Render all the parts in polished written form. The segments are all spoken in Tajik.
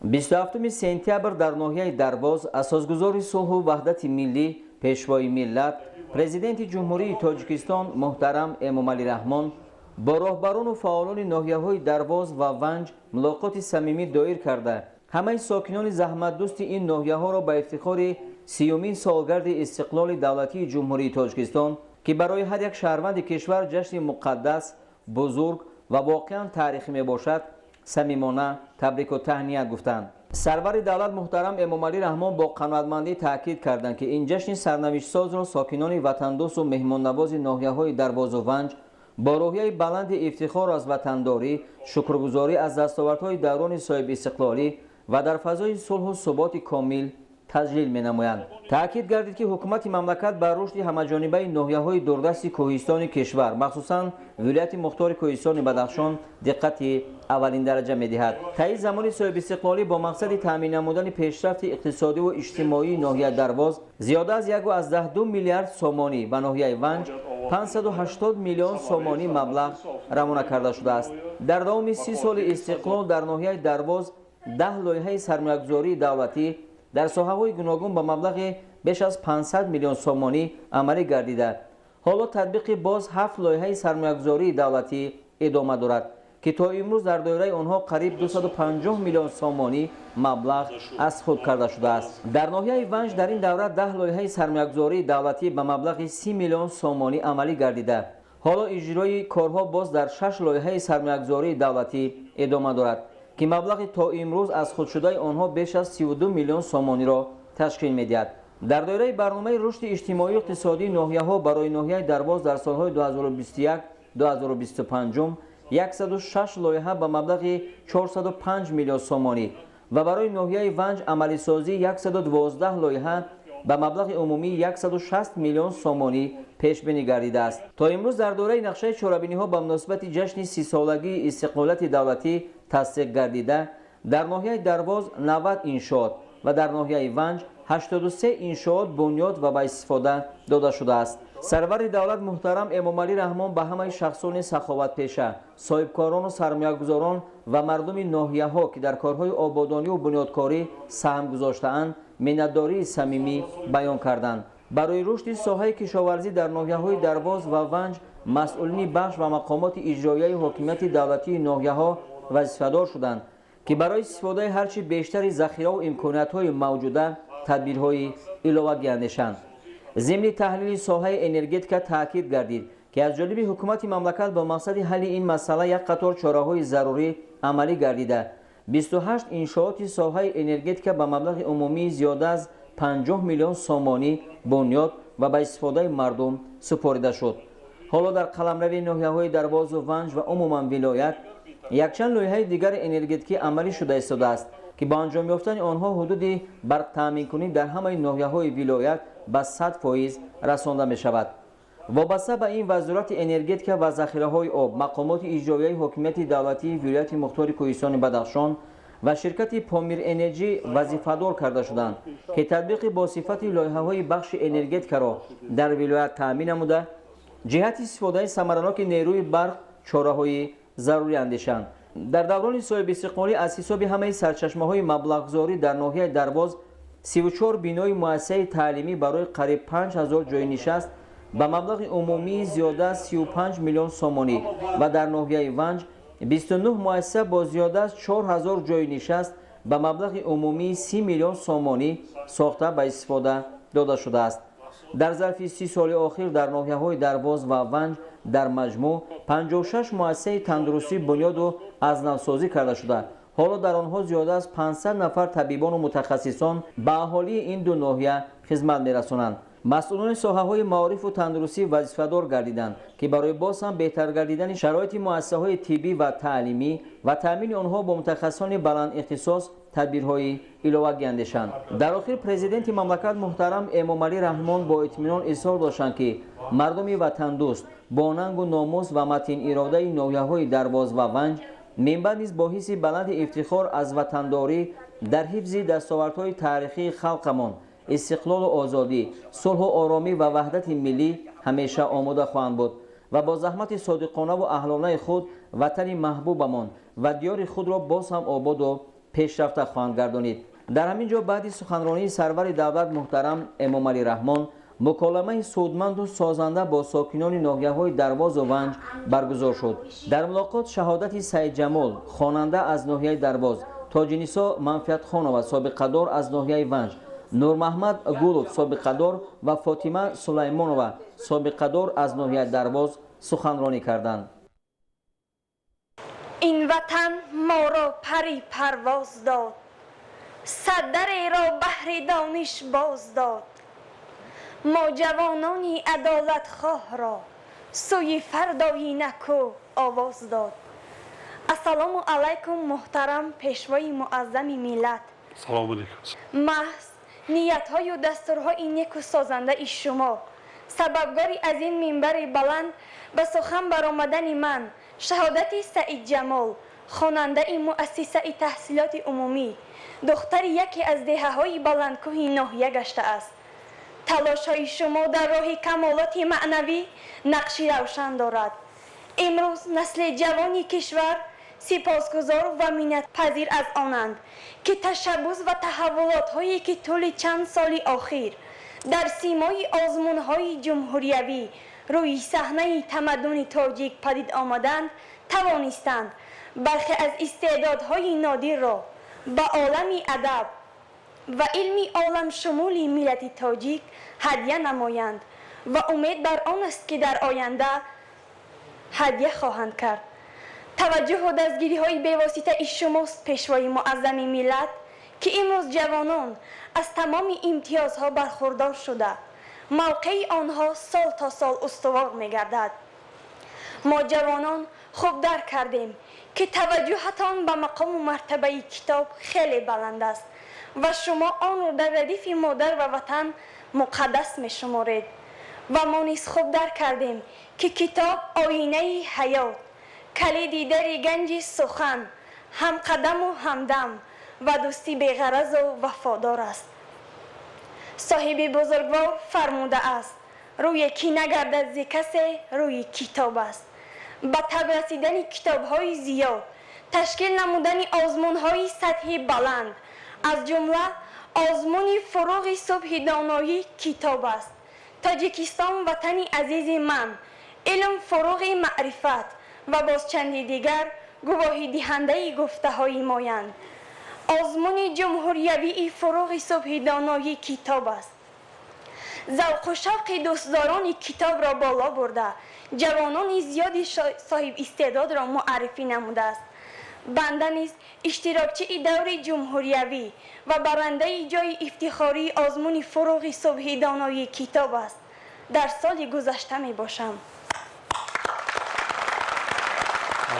27 сентябр дар ноҳияи Дарвоз асосгузори сулҳу ваҳдати миллӣ, Пешвои миллат, Президенти Ҷумҳурии Тоҷикистон муҳтарам Эмомалӣ Раҳмон бо роҳбарону фаъолони ноҳияҳои Дарвоз ва Ванҷ мулоқоти самимӣ доир карда, ҳамаи сокинони заҳматдӯсти ин ноҳияҳоро ба ифтихори 30-умин солгарди истиқлоли давлатии Ҷумҳурии Тоҷикистон, ки барои ҳар як шаҳрванди кишвар ҷашни муқаддас, бузург ва воқеан таърихӣ мебошад, самимона табрику таҳният гуфтанд. Сарвари давлат муҳтарам Эмомалӣ Раҳмон бо қаноатмандӣ таъкид карданд, ки ин ҷашни сарнавиштсозро сокинони ватандӯсту меҳмоннавози ноҳияҳои Дарвозу Ванҷ бо рӯҳияи баланди ифтихор аз ватандорӣ, шукргузорӣ аз дастовардҳои даврони соҳибистиқлолӣ ва дар фазои сулҳу суботи комил таҷлил менамоянд. Таъкид гардид, ки ҳукумати мамлакат ба рушди ҳамаҷонибаи ноҳияҳои дурдасти кӯҳистони кишвар, махсусан вилояти мухтори кӯҳистони Бадахшон, диққати аввалиндараҷа медиҳад. Таи замони соҳибистиқлолӣ бо мақсади таъмин намудани пешрафти иқтисодиву иҷтимоии ноҳияи Дарвоз зиёда аз 1,2 миллиард сомонӣ ба ноҳияи Ванҷ 580 миллион сомонӣ маблағ равона карда шудааст. Дар давоми 30 соли истиқлол дар ноҳияи Дарвоз 10 лоиҳаи сармоягузории давлатӣ дар соҳаҳои гуногун ба маблағи беш аз 500 миллион сомонӣ амалӣ гардида, ҳоло татбиқи боз 7 лоиҳаи сармоягузории давлатӣ идома дорад, ки то имрӯз дар доираи онҳо қариб 250 миллион сомонӣ маблағ аз худ карда шудааст. Дар ноҳияи Ванҷ дар ин давра 10 лоиҳаи сармоягузории давлатӣ ба маблағи 30 миллион сомонӣ амалӣ гардида, ҳоло иҷрои корҳо боз дар 6 лоиҳаи сармоягузории давлатӣ идома дорад, ки маблағи то имрӯз аз худшудаи онҳо беш аз 32 миллион сомониро ташкил медиҳад. Дар доираи барномаи рушди иҷтимоию иқтисодии ноҳияҳо барои ноҳияи Дарвоз дар солҳои 2021-2025 106 лоиҳа ба маблағи 405 миллион сомонӣ ва барои ноҳияи Ванҷ амалисозии 112 лоиҳа ба маблағи умумии 160 миллион сомонӣ пешбинӣ гардидааст. То имрӯз дар доираи нақшаи чорабиниҳо ба муносибати ҷашни 30-солагии истиқлолияти давлатӣ тасдиқ гардида, дар ноҳияи Дарвоз 90 иншоот ва дар ноҳияи Ванҷ 83 иншоот бунёд ва ба истифода дода шудааст. Сарвари давлат муҳтарам Эмомалӣ Раҳмон ба ҳамаи шахсони саховатпеша, соҳибкорону сармоягузорон ва мардуми ноҳияҳо, ки дар корҳои ободониву бунёдкорӣ саҳм гузоштаанд, миннатдории самимӣ баён карданд. Барои рушди соҳаи кишоварзӣ дар ноҳияҳои Дарвоз ва Ванҷ масъулини бахш ва мақомоти иҷроияи ҳокимияти давлатии ноҳияҳо вазифадор шуданд, ки барои истифодаи ҳарчи бештари захираву имкониятҳои мавҷуда тадбирҳои иловагӣ андешанд. Зимни таҳлили соҳаи энергетика таъкид гардид, ки аз ҷониби ҳукумати мамлакат бо мақсади ҳалли ин масъала як қатор чораҳои зарурӣ амалӣ гардида, 28 иншооти соҳаи энергетика ба маблағи умумии зиёда аз 50 миллион сомонӣ бунёд ва ба истифодаи мардум супорида шуд. Ҳоло дар қаламрави ноҳияҳои Дарвозу Ванҷ ва умуман вилоят якчанд лоиҳаи дигари энергетикӣ амалӣ шуда истодааст, ки бо анҷом ёфтани онҳо ҳудуди барқтаъминкунӣ дар ҳамаи ноҳияҳои вилоят ба 100% расонда мешавад. Вобаста ба ин, Вазорати энергетика ва захираҳои об, мақомоти иҷроияи ҳокимияти давлатии вилояти мухтори кӯҳистони Бадахшон ва ширкати Помир Энерҷӣ вазифадор карда шуданд, ки татбиқи бо сифати лоиҳаҳои бахши энергетикаро дар вилоят таъмин намуда, ҷиҳати истифодаи самараноки нерӯи барқ чораҳои зарурӣ андешанд. Дар даврони соҳибистиқлолӣ аз ҳисоби ҳамаи сарчашмаҳои маблағгузорӣ дар ноҳияи Дарвоз 34 бинои муассисаи таълимӣ барои қариб 5000 ҷойнишаст ба маблағи умумии зиёда аз 35 миллион сомонӣ ва дар ноҳияи Ванҷ 29 муассиса бо зиёда аз 4000 ҷойнишаст ба маблағи умумии 30 миллион сомонӣ сохта ба истифода дода шудааст. Дар зарфи 30 соли охир дар ноҳияҳои Дарвоз ва Ванҷ дар маҷмӯъ 56 муассисаи тандурустӣ бунёду аз навсозӣ карда шуда, ҳоло дар онҳо зиёда аз 500 нафар табибону мутахассисон ба аҳолии ин ду ноҳия хизмат мерасонанд. Масъулони соҳаҳои маорифу тандурустӣ вазифадор гардиданд, ки барои боз ҳам беҳтар гардидани шароити муассисаҳои тиббӣ ва таълимӣ ва таъмини онҳо бо мутахассисони баландихтисос тадбирҳои иловагӣ андешанд. Дар охир Президенти мамлакат муҳтарам Эмомалӣ Раҳмон бо итминон изҳор доштанд, ки мардуми ватандӯст бо нангу номус ва матин иродаи ноҳияҳои Дарвоз ва Ванҷ минбаъд низ бо ҳисси баланди ифтихор аз ватандорӣ дар ҳифзи дастовардҳои таърихии халқамон, истиқлолу озодӣ, сулҳу оромӣ ва ваҳдати миллӣ ҳамеша омода хоҳанд буд ва бо заҳмати содиқонаву аҳлонаи худ ватани маҳбубамон ва диёри худро боз ҳам ободу Пешрафта хоҳанд гардонид. Дар ҳамин ҷо баъди суханронии сарвари давлат муҳтарам Эмомалӣ Раҳмон муколамаи судманду созанда бо сокинони ноҳияҳои Дарвозу Ванҷ баргузор шуд. Дар мулоқот Шаҳодати Саидҷамол, хонанда аз ноҳияи Дарвоз, Тоҷинисо Манфиатхонова, собиқадор аз ноҳияи Ванҷ, Нурмаҳмад Гулов, собиқадор, ва Фотима Сулаймонова, собиқадор аз ноҳияи Дарвоз суханронӣ карданд. Ин ватан моро пари парвоз дод, саддареро баҳри дониш боз дод. Мо ҷавонони адолатхоҳро сӯи фардои наку овоз дод. Ассалому алайкум, муҳтарам пешвои муаззами миллат. Салому алайкум. Маҳз ниятҳою дастурҳои неку созандаи шумо сабабгори аз ин минбари баланд ба сухан баромадани ман, Шаҳодати Саидҷамол, хонандаи муассисаи таҳсилоти умумӣ, духтари яке аз деҳаҳои баландкӯҳи ноҳия гаштааст. Талошҳои шумо дар роҳи камолоти маънавӣ нақши равшан дорад. Имрӯз насли ҷавони кишвар сипосгузор ва миннатпазир аз онанд, ки ташаббус ва таҳаввулотҳое, ки тӯли чанд соли охир дар симои озмунҳои ҷумҳуриявӣ рӯи саҳнаи тамаддуни тоҷик падид омаданд, тавонистанд бархе аз истеъдодҳои нодирро ба олами адаб ва илми оламшумули миллати тоҷик ҳадя намоянд ва умед бар он аст, ки дар оянда ҳадя хоҳанд кард. Таваҷҷӯҳу дастгириҳои бевоситаи шумост, пешвои муаззами миллат, ки имрӯз ҷавонон аз тамоми имтиёзҳо бархурдор шуда, мавқеи онҳо сол то сол устувор мегардад. Мо ҷавонон хуб дарк кардем, ки таваҷҷӯҳатон ба мақому мартабаи китоб хеле баланд аст ва шумо онро дар радифи модар ва ватан муқаддас мешуморед. Ва мо низ хуб дарк кардем, ки китоб оинаи ҳаёт, калиди дари ганҷи сухан, ҳамқадаму ҳамдам ва дӯсти беғаразу вафодор аст. Соҳиби бузургвор фармудааст: «Рӯе ки нагардад зи касе, рӯи китоб аст». Ба таб расидани китобҳои зиёд, ташкил намудани озмунҳои сатҳи баланд, аз ҷумла озмуни «Фуруғи субҳи доноӣ китоб аст», «Тоҷикистон ватани азизи ман», «Илм фуруғи маърифат» ва боз чанди дигар гувоҳидиҳандаи гуфтаҳои моянд. Озмуни ҷумҳуриявии «Фуруғи субҳи доноӣ китоб аст» завқу шавқи дӯстдорони китобро боло бурда, ҷавонони зиёди соҳибистеъдодро муаррифӣ намудааст. Банда низ иштирокчии даври ҷумҳуриявӣ ва барандаи ҷои ифтихории озмуни «Фуруғи субҳи доноии китоб аст» дар соли гузашта мебошам.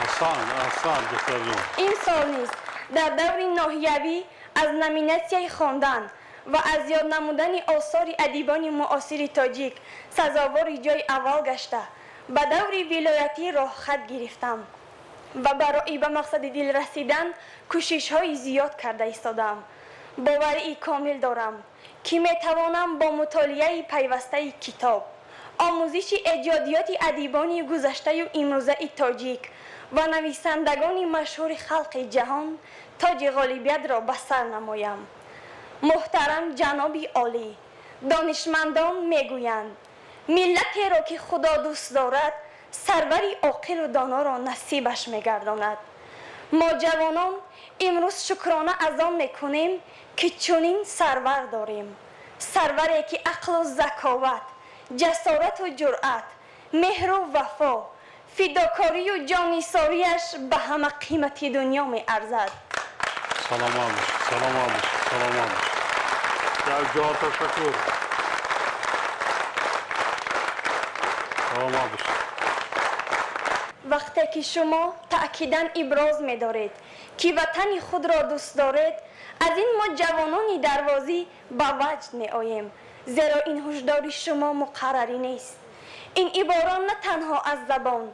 Аҳсан, аҳсан, духтарҷон. Имсол низ дар даври ноҳиявӣ аз номинатсияи хондан ва аз ёд намудани осори адибони муосири тоҷик сазовори ҷои аввал гашта, ба даври вилоятӣ роҳхат гирифтам ва барои ба мақсади дил расидан кӯшишҳои зиёд карда истодам. Боварии комил дорам, ки метавонам бо мутолиаи пайвастаи китоб, омӯзиши эҷодиёти адибони гузаштаю имрӯзаи тоҷик ва нависандагони машҳури халқи ҷаҳон тоҷи ғолибиятро ба сар намоям. Муҳтарам ҷаноби олӣ, донишмандон мегӯянд: миллатеро, ки Худо дӯст дорад, сарвари оқилу доноро насибаш мегардонад. Мо ҷавонон имрӯз шукрона аз он мекунем, ки чунин сарвар дорем, сарваре, ки ақлу заковат, ҷасорату ҷуръат, меҳру вафо, фидокорию ҷоннисориаш ба ҳама қимати дунё меарзад. Саломат бош, саломат бош, саломат бош. Як ҷоҳон ташаккур. Саломат бош. Вақте ки шумо таъкидан иброз медоред, ки ватани худро дӯст доред, аз ин мо ҷавонони дарвозӣ ба ваҷд меоем, зеро ин ҳушдори шумо муқаррарӣ нест. Ин ибора на танҳо аз забон,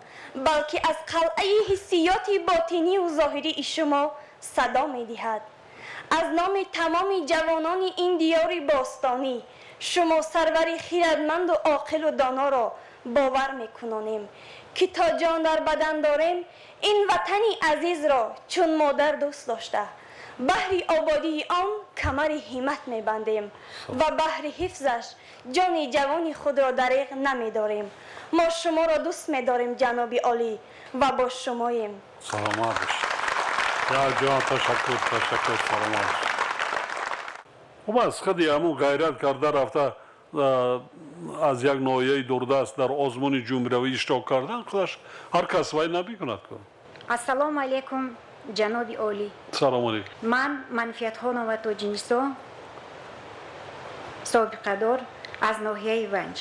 балки аз қалъаи ҳиссиёти ботинию зоҳирии шумо садо медиҳад. Аз номи тамоми ҷавонони ин диёри бостонӣ шумо сарвари хирадманду оқилу доноро бовар мекунонем, ки то ҷон дар бадан дорем, ин ватани азизро чун модар дӯст дошта, Баҳри ободии он камари ҳиммат мебандем ва баҳри ҳифзаш ҷони ҷавони худро дареғ намедорем. Мо шуморо дӯст медорем, ҷаноби олӣ, ва бо шумоем. Саломат бошед. Як ҷон ташаккур, ташаккур, саломат бошед. Хуб аст, худи ҳамун ғайрат карда рафта аз як ноҳияи дурдаст дар озмуни ҷумҳуриявӣ иштирок кардан, худаш ҳар кас вай намекунад. Ассалому алайкум, ҷаноби олӣ. Салому алайкум. Ман Манфиатхонова Тоҷинисо, собиқадор аз ноҳияи Ванҷ.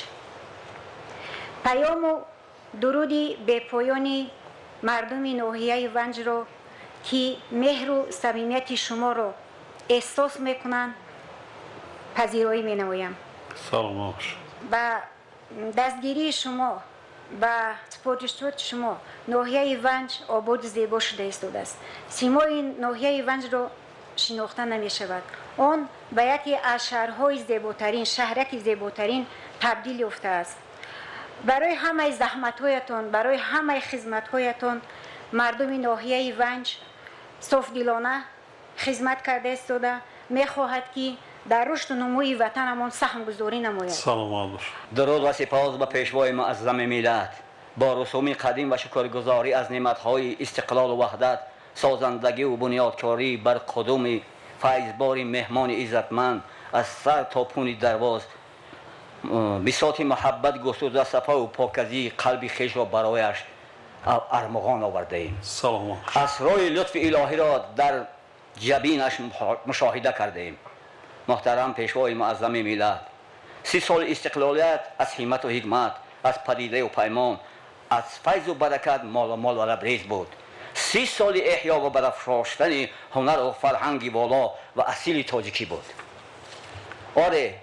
Паёму дуруди бепоёни мардуми ноҳияи Ванҷро, ки меҳру самимияти шуморо эҳсос мекунанд, пазироӣ менамоям. Саломат бошед. Ба дастгирии шумо, ба супоришоти шумо ноҳияи Ванҷ ободу зебо шуда истодааст. Симои ноҳияи Ванҷро шинохта намешавад. Он ба яке аз шаҳрҳои зеботарин, шаҳраки зеботарин табдил ёфтааст. Барои ҳамаи заҳматҳоятон, барои ҳамаи хизматҳоятон мардуми ноҳияи Ванҷ софдилона хизмат карда истода мехоҳад, ки дар рушду нумӯи ватанамон саҳмгузорӣ намояд. Саломат бошед. Дуруд ва сипос ба пешвои муаззами миллат. Бо русуми қадим ва шукргузорӣ аз неъматҳои истиқлолу ваҳдат, созандагиву бунёдкорӣ бар қудуми файзбори меҳмони иззатманд аз сар то пуни дарвоз бисоти муҳаббат густурда, сафову показии қалби хешро барояш армуғон овардаем. Саломат. Асрои лутфи илоҳиро дар ҷабинаш мушоҳида кардаем. Муҳтарам пешвои муаззами миллат, 30 соли истиқлолият аз ҳиммату ҳикмат, аз падидаю паймон, аз файзу баракат моломол ва лабрез буд. 30 соли эҳё ва барафроштани ҳунару фарҳанги воло ва асили тоҷикӣ буд. Оре,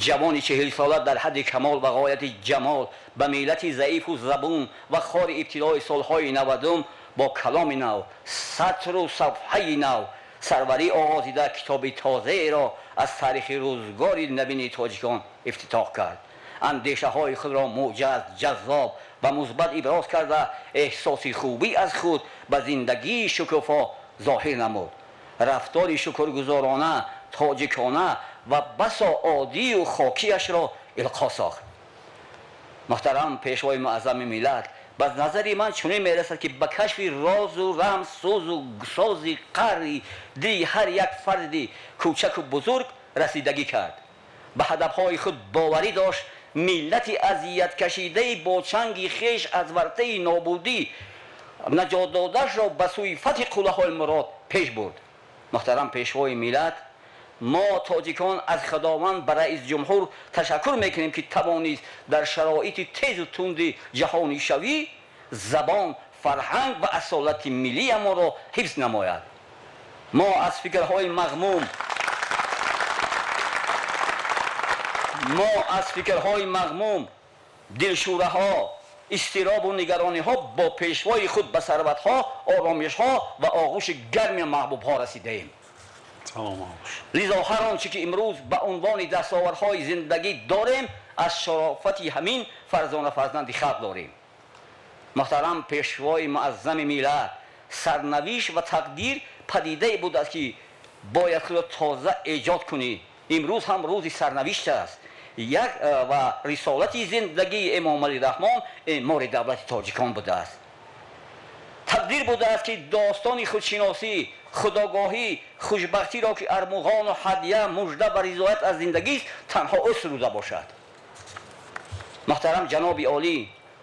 ҷавони 40сола дар ҳадди камол ва ғояти ҷамол ба миллати заифу забун ва хори ибтидои солҳои 90-ум бо каломи нав, сатру сафҳаи нав сарварӣ оғозида, китоби тозаеро аз таърихи рӯзгори навини тоҷикон ифтитоҳ кард. Андешаҳои худро мӯҷаз, ҷаззоб ва мусбат иброз карда, эҳсоси хубӣ аз худ ба зиндагии шукуфо зоҳир намуд. Рафтори шукргузорона, тоҷикона ва басо оддию хокияшро илқо сохт. Муҳтарам пешвои муаззами миллат, ба назари ман чунин мерасад, ки ба кашфи розу рамз, сӯзу сози қаъри дили ҳар як фарди кӯчаку бузург расидагӣ кард. Ба ҳадафҳои худ боварӣ дошт. Миллати азияткашидаи бо чанги хеш аз вартаи нобудӣ наҷот додаашро ба сӯи фатҳи қуллаҳои мурод пеш бурд. Муҳтарам пешвои миллат, мо тоҷикон аз Худованд ба раис ҷумҳур ташаккур мекунем, ки тавонист дар шароити тезу тунди ҷаҳонишавӣ забон, фарҳанг ва асолати миллиямонро ҳифз намояд. Мо аз фикрҳои мағмум, мо аз фикрҳои мағмум, дилшӯраҳо, изтиробу нигарониҳо бо пешвои худ ба сарватҳо, оромишҳо ва оғӯши гарми маҳбубҳо расидаем. Лизо ҳар он чӣ ки имрӯз ба унвони дастовардҳои зиндагӣ дорем, аз шарофати ҳамин фарзона фарзанди халқ дорем. Муҳтарам пешвои муаззами миллат, сарнавишт ва тақдир падидае будааст, ки бояд худро тоза эҷод кунӣ. Имрӯз ҳам рӯзи сарнавишт аст. Як ва рисолати зиндагии Эмомалӣ Раҳмон эъмори давлати тоҷикон будааст. Тақдир будааст, ки достони худшиносӣ, худогоҳӣ, хушбахтиро, ки армуғону ҳадя, мужда ва ризоят аз зиндагист, танҳо ӯ суруда бошад. Муҳтарам ҷаноби олӣ,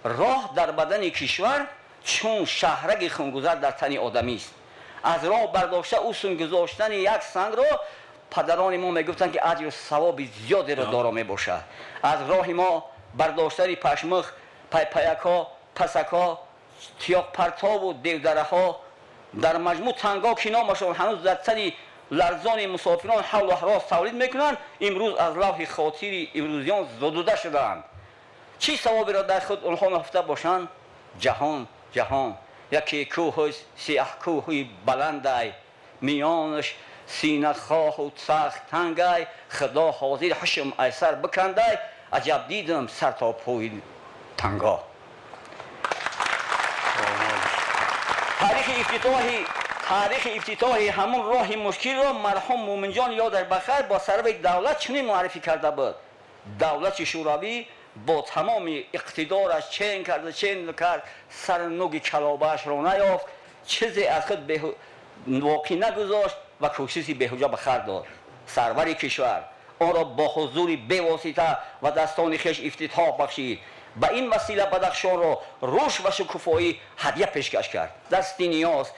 роҳ дар бадани кишвар чун шаҳраги хунгузар дар тани одамист. Аз роҳ бардошта ӯ сунгузоштани як сангро падарони мо мегуфтанд, ки аҷру савоби зиёдеро доро мебошад. Аз роҳи мо бардоштани пашмих, пайпаякҳо, пасакҳо, тиёқпартову девдараҳо, дар маҷмӯъ танго, ки номашон ҳанӯз дар тани ларзони мусофирон ҳавлу ҳарос тавлид мекунанд, имрӯз аз лавҳи хотири имрӯзиён зудуда шудаанд. Чӣ савоберо дар худ онҳо наҳуфта бошанд? Ҷаҳон, ҷаҳон яке кӯҳу сиёҳкӯҳи баландай, миёнаш синахоҳу сахт тангай, Худо ҳозир ҳушм айсар бикандай, аҷаб дидам сар то пӯи танго. Таърихи ифтитоҳи Таърихи ифтитоҳи ҳамун роҳи мушкилро марҳум Мӯминҷон ёдаш бахайр бо сарвари давлат чунин муаррифӣ карда буд: давлати Шӯравӣ бо тамоми иқтидораш чен карда, чен кард, сари нуги калобаашро наёфт, чизе аз худ воқӣ нагузошт ва кӯшиши беҳуҷа ба хар дод. Сарвари кишвар онро бо ҳузури бевосита ва дастони хеш ифтитоҳ бахшид. Ба ин васила Бадахшонро рушд ва шукуфоӣ ҳадя пешкаш кард. Дасти ниёз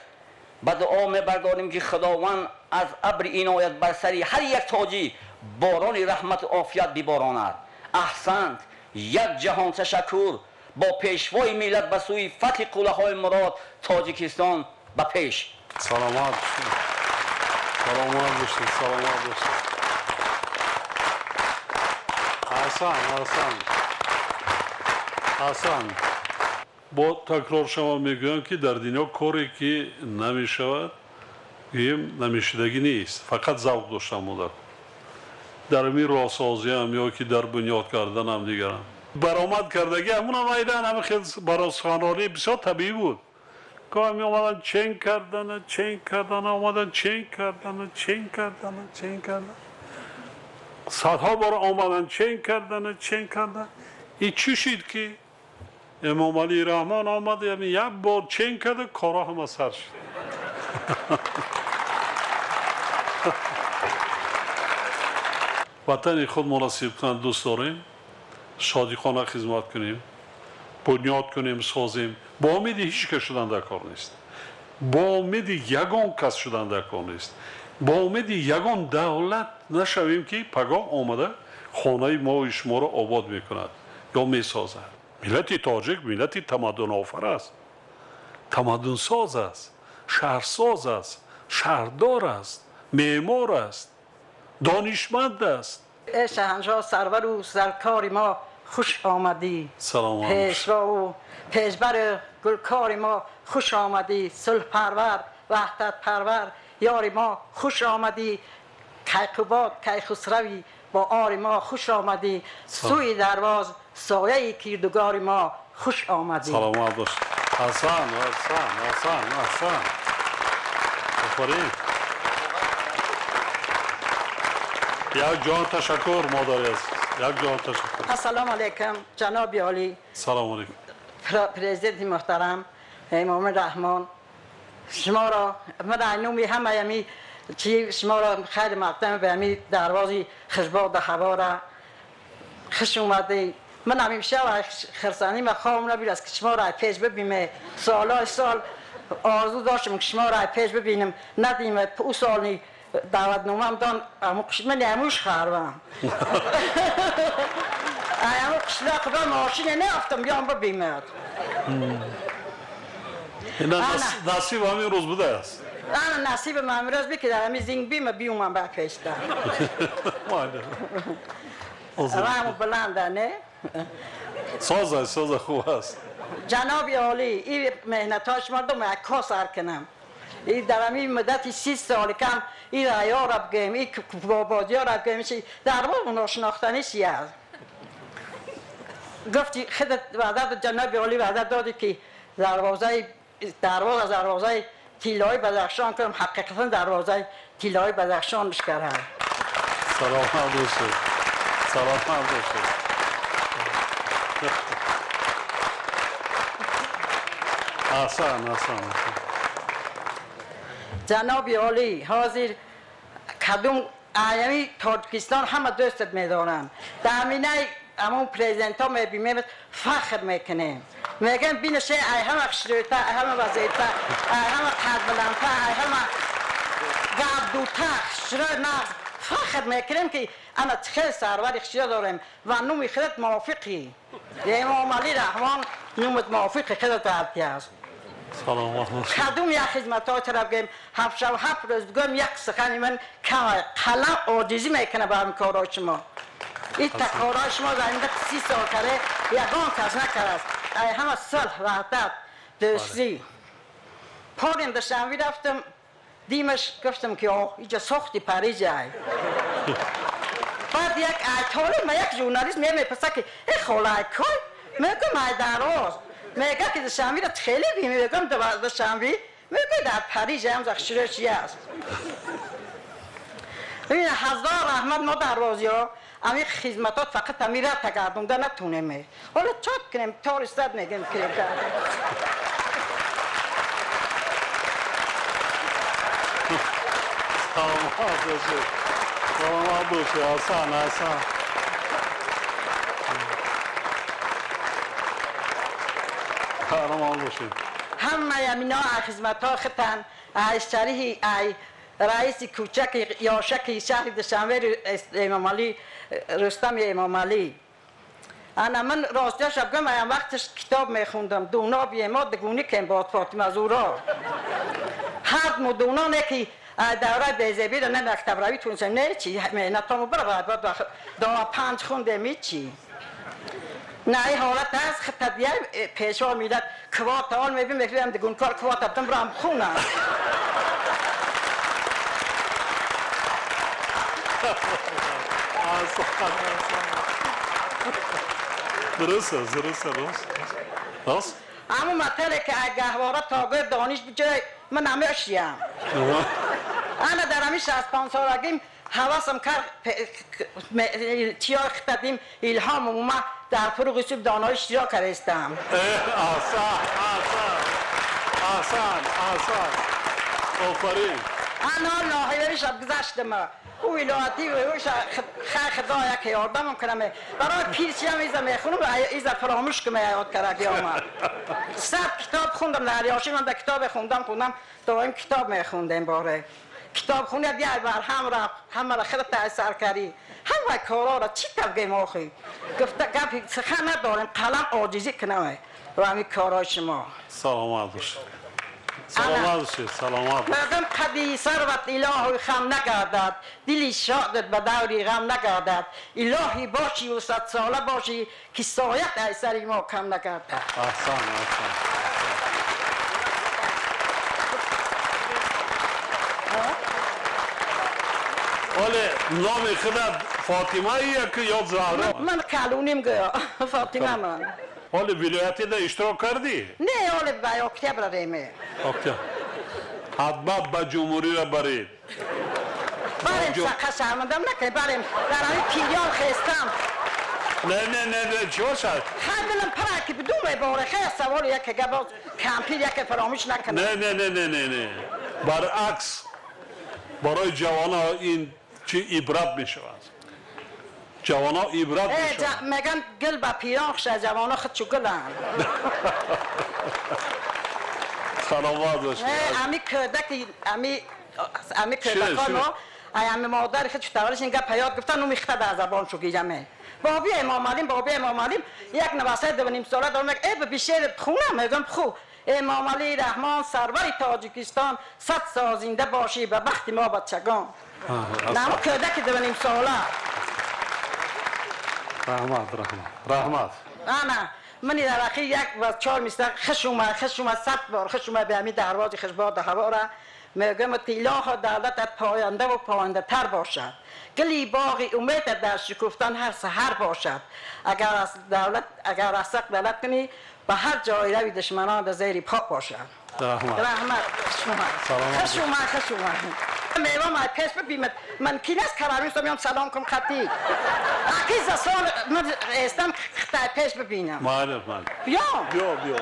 ба дуо мебардорем, ки Худованд аз абри иноят бар сари ҳар як тоҷик борони раҳмату офият биборонад. Аҳсант, як ҷаҳон ташаккур. Бо пешвои миллат ба сӯи фатҳи қуллаҳои мурод, Тоҷикистон ба пеш. Саломат бошед, саломат бошед, саломат бошед. Аҳсан, аҳсан, аҳсан. Бо такрор шумо мегӯям, ки дар дунё коре ки намешавад, гӯем, намешудагӣ нест, фақат завқ доштан модар. Дар ҳамин роҳсозиам ё ки дар бунёд карданам дигарам баромад кардагӣ, ҳамунам айдан ҳамин хел барои суханронӣ бисёр табиӣ буд. Гоҳ меомадан чен кардана, чен кардана, омадан чен кардана, чен кардана, чен кардан, садҳо бор омадан чен кардана, чен кардан. И чӣ шид ки Эмомалӣ Раҳмон омад, яъне як бор чен карда, корҳо ҳама сар шуд. Ватани худмонро сидқан дӯст дорем, содиқона хизмат кунем, бунёд кунем, созем. Бо умеди ҳеҷ кас шудан дар кор нест, бо умеди ягон кас шудан дар кор нест, бо умеди ягон давлат нашавем, ки пагоҳ омада хонаи мои шуморо обод мекунад ё месозад. Миллати тоҷик миллати тамаддунофар аст, тамаддунсоз аст, шаҳрсоз аст, шаҳрдор аст, меъмор аст, донишманд аст. Эй шаҳаншоҳ, сарвару саркори мо, хуш омадӣ. Саломат. Пешвову пешбари гулкори мо, хуш омадӣ. Сулҳпарвар, ваҳдатпарвар, ёри мо, хуш омадӣ. Кайқубод, Кайхусравӣ бо ори мо, хуш омадӣ. Сӯи дарвоз сояи кирдугори мо, хуш омадӣ. Саломат бош. Аҳсан, аҳсан, аҳсан, аҳсан, офарин. Як ҷон ташаккур, модари азиз, як ҷон ташаккур. Ассалому алайкум, ҷаноби олӣ. Салому алайкум. Президенти муҳтарам Эмомалӣ Раҳмон, шуморо ман аз номи ҳамаи ҳами чи шуморо хайр мақдам ба ҳами дарвози хушбоду ҳавора хуш омадед. Ман ҳамеша хурсандӣ ва хобам набуд, ки шуморо аз пеш бибинем. Солҳои сол орзу доштам, ки шуморо аз пеш бибинем, надидем. Ӯ соли даъватномаам дон, ман амуш харвам, аму қишлоқ ба мошине неафтам биём бибинад. Насиб ҳамин рӯз будааст. Ана насибам ҳамин рӯз би, ки дар ҳамин зинг бима биумам ба пешта. Раму баланда не. Соза, соза, хуб аст. Ҷаноби олӣ, ин меҳнатҳои шумо дум як кор сар кунам. И дар ҳамин муддати 30 соли кам ин раёро бигӯем, ин бободиёро бигӯем, чи дарвоз ношинохтанӣ чи аст. Гуфти худат ваъда дод, ҷаноби олӣ, ваъда додӣ, ки дарвозаи дарвоз аз дарвозаи тиллои Бадахшон кунам. Ҳақиқатан дарвозаи тиллои Бадахшон мешкарад. Саломат бошед, саломат бошед. Аҳсан, аҳсан. Ҷаноби олӣ, ҳозир кадом аями Тоҷикистон ҳама дӯстат медоранд. Дар аминаи ҳамон президентҳо мебинем, фахр мекунем, мегӯем, бинаше, ай ҳама хушрӯйта, ай ҳама вазирта, ай ҳама қадбаландта, ай ҳама гапдута, хушрӯй, нағз. Фахр мекунем, ки ана хел сарвари хушрӯ дорем ва номи худат мувофиқи Эмомалӣ Раҳмон, номат мувофиқи худат аст. Саломат бошед. Кадом як хизматҳои тараф гӯем, ҳафт шаб ҳафт рӯз бигӯем, як сухани ман кам, қалам оҷизӣ мекунад ба ҳамин корҳои шумо. Ин корҳои шумо дар ин 30 сол карде ягон кас накардааст. Ай ҳама сулҳ, ваҳдат, дӯстӣ. Порим Душанбе рафтам, димаш гуфтам, ки оҳ, инҷа сохти Париж ай. Баъд як айтолӣ ма, як журналист мепурсад, ки э хола, ай кой? Мегӯям, ай дарвоз. Мега, ки Душанберо хеле бими. Мегӯям, Душанбе. میگه در پاریس هم زخشیرش است. ببین هزار رحمت ما دروازه‌ها امی خدمتات فقط امی را تگردونده نتونیم. حالا چات کنیم تار صد میگیم که سلامت باشه. سلامت باشه. آسان آسان. سلامت باشه. همه امینا خدمت ها ختن اشتریه ای رئیس کوچک یاشک شهر دوشنبه امام علی رستم امام علی. انا من راستش بگم من وقتش کتاب میخوندم دونا بی ما دگونی کم با فاطمه زورا هر مدونا نه که دوره بیزبی رو نه مکتب روی تونستم نه چی مهنتامو برو بعد دا پنج خوندم چی نه این حالت هست خطیه پیشوا میلاد کوات آن میبینم میگم دگون کار کوات بدم برام خونم. درست است درست است درست. اما مطلع که گهواره تا دانش بجای من نمیشیم. انا در همین 65 سالگیم حواسم کرد چیا اختدیم الهام اومد در فروغ صبح دانای اشتراک کردم. آسان آسان آسان آسان آفرین. انا ناحیه شب گذشتم او ولایتی و او خدا یک یاردم کنم برای پیرچی هم ایزا میخونم ایزا فراموش کنم یاد کرد آمد. 100 کتاب خوندم در یاشی من در کتاب خوندم دائم کتاب میخوندم باره کتاب خونه بیای بر هم رفت همه را خودت اثر کردی همه کارا را چی تبگیم آخی گفته گپ سخن نداریم قلم عاجزی کنم و همین کارای شما. سلامت باشید سلامت باشید سلامت. مردم قدی ثروت الهی خم نگردد دلی شادت به دوری غم نگردد الهی باشی و 100 ساله باشی که سایت اثر ما کم نگردد. احسن احسن. ولی نام خودت فاطمه یا که یا زهرا؟ من کلونیم گویا فاطمه من. ولی ولایتی ده اشتراک کردی؟ نه حالا به اکتبر ریمه. اکتبر. حتما به جمهوری را برید. بریم سقه شرمندم نکنی بریم در همین پیریان خستم. نه نه نه نه چی باشد؟ خیلی دلم پره که بدون باره خیلی سوال یک گپ کمپیر یک فراموش نکنه. نه نه نه نه نه نه برعکس برای جوانها این چی عبرت می شود. جوانها عبرت می شود. میگن گل به پیران خوشه جوانها خود چو گلن. سلامت باشید. امی کودک امی کودکان ها امی مادر خود چطورش این گپ یاد گفتن اون میخته در زبان شو گیرمه. بابی امام علی بابی امام علی یک نواسه 2.5 ساله دارم میگه ای به شعر خونم میگم خو امام علی رحمان سرور تاجیکستان 100 سال زنده باشی به بخت ما بچگان. نه ما کودک 2.5 ساله. رحمت رحمت رحمت. انا من در اخیر یک و 4 میستر خوش اومد خوش اومد 100 بار خوش اومد به همین دروازه خوش باد هوا را میگم اله دولتت پاینده و پاینده تر باشد گلی باغ امید در شکفتن هر سحر باشد اگر از دولت اگر از دولت کنی به هر جای روی دشمنان در زیر پا باشد. رحمت رحمت. خوش اومد خوش اومد. میوه ما پیش ببیمد من کی نست کرامیس میام سلام کنم خطی اکی سال من استم خطای پیش ببینم. معلوم معلوم. بیا بیا بیا.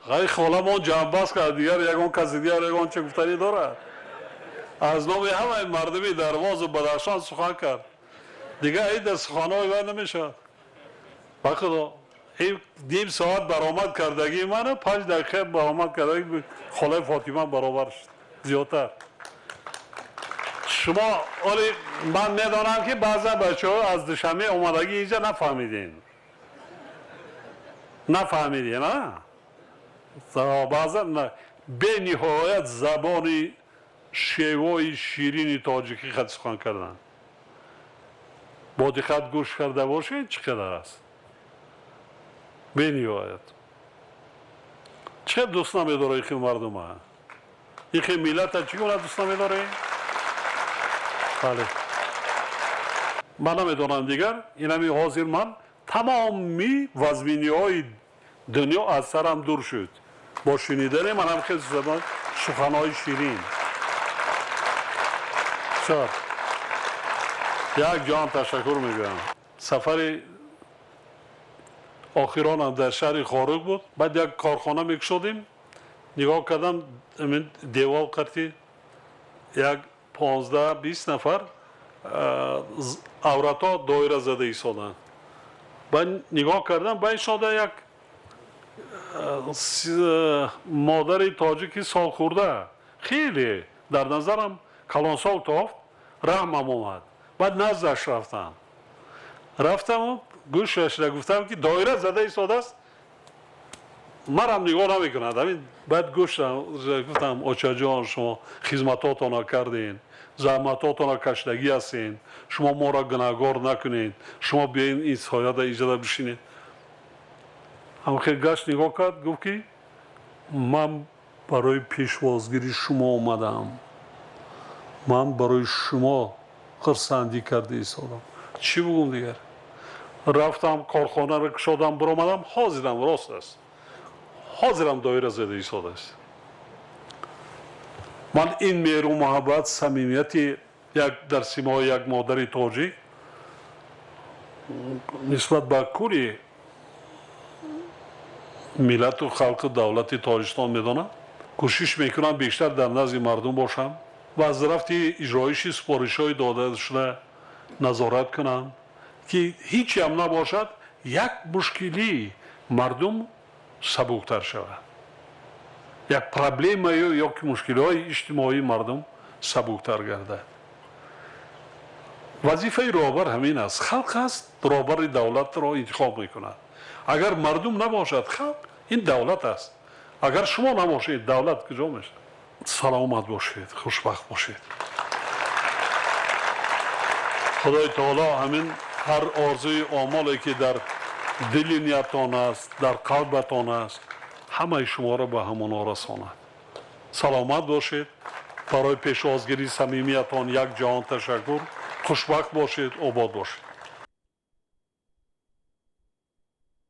Хай холамон ҷамъбаст кард, дигар ягон каси дигар ягон чӣ гуфтанӣ дорад? Аз номи ҳамаи мардуми Дарвозу Бадахшон сухан кард. Дигар ин дар суханҳои вай намешавад. Ба худо ин ним соат баромад кардагии ману 5 дақиқа баромад кардагии холаи Фотима баробар шуд, зиёдтар. Шумо оли ман медонам ки баъзан бачаҳо аз Душанбе омадагӣ инҷа нафаҳмидин. Нафаҳмидин, а? Баъзан бениҳоят забони шевои ширини тоҷикӣ хат сухан кардан. Бо диққат гӯш карда бошед, чӣ қадар аст. Бениҳоят. Чӣ қадар дӯст намедорад ин хел мардума? Ин хел миллата чӣ гуна дӯст намедоред? Бале. Ман намедонам дигар, инами ҳозир ман тамоми вазминиҳои дунё аз сарам дур шуд. Бо шунидани манам хел забон суханҳои ширин. Чор. Як ҷон ташаккур мегӯям. Сафари охиронам дар шаҳри Хоруг буд. Баъд як корхона мекушодем. Нигоҳ кардам, девол қарти як 15-20 нафар аврато доира зада истоданд. Баъд нигоҳ кардам, ба истода як модари тоҷики солхӯрда, хеле дар назарам калонсол тофт, раҳмам омад. Баъд наздаш рафтам. Рафтаму гӯшашра гуфтам ки доира зада истодааст, марам нигоҳ намекунад. Ҳамин баъд гӯшам гуфтам, очаҷон, шумо хизматотонро кардед, заҳматотонро кашидагӣ ҳастед, шумо моро гунаҳгор накунед, шумо биёед ин сояда иҷода бишинед. Ҳамхел гашт нигоҳ кард, гуфт ки ман барои пешвозгири шумо омадам, ман барои шумо хурсандӣ карда истодам. Чӣ бугум дигар? Рафтам корхонаро кушодам, биромадам, ҳозирам рост аст, ҳозирам доира зада истодааст. Ман ин меҳру муҳаббат, самимияти як дар симои як модари тоҷик нисбат ба кули миллату халқу давлати Тоҷикистон медонам. Кӯшиш мекунам бештар дар назди мардум бошам ва аз рафти иҷроиши супоришҳои додашуда назорат кунам, ки ҳичиам набошад, як мушкилии мардум сабуктар шавад, як проблемаю ё ки мушкилиҳои иҷтимоии мардум сабуктар гардад. Вазифаи роҳбар ҳамин аст. Халқ аст, роҳбари давлатро интихоб мекунад. Агар мардум набошад, халқ ин давлат аст. Агар шумо набошед, давлат куҷо мешавад? Саломат бошед, хушбахт бошед. Худои таоло ҳамин ҳар орзуи омоле ки дар дили ниятон аст, дар қалбатон аст, ҳамаи шуморо ба ҳамонҳо расонад. Саломат бошед. Барои пешвозгирии самимиятон як ҷаҳон ташаккур. Хушбахт бошед, обод бошед.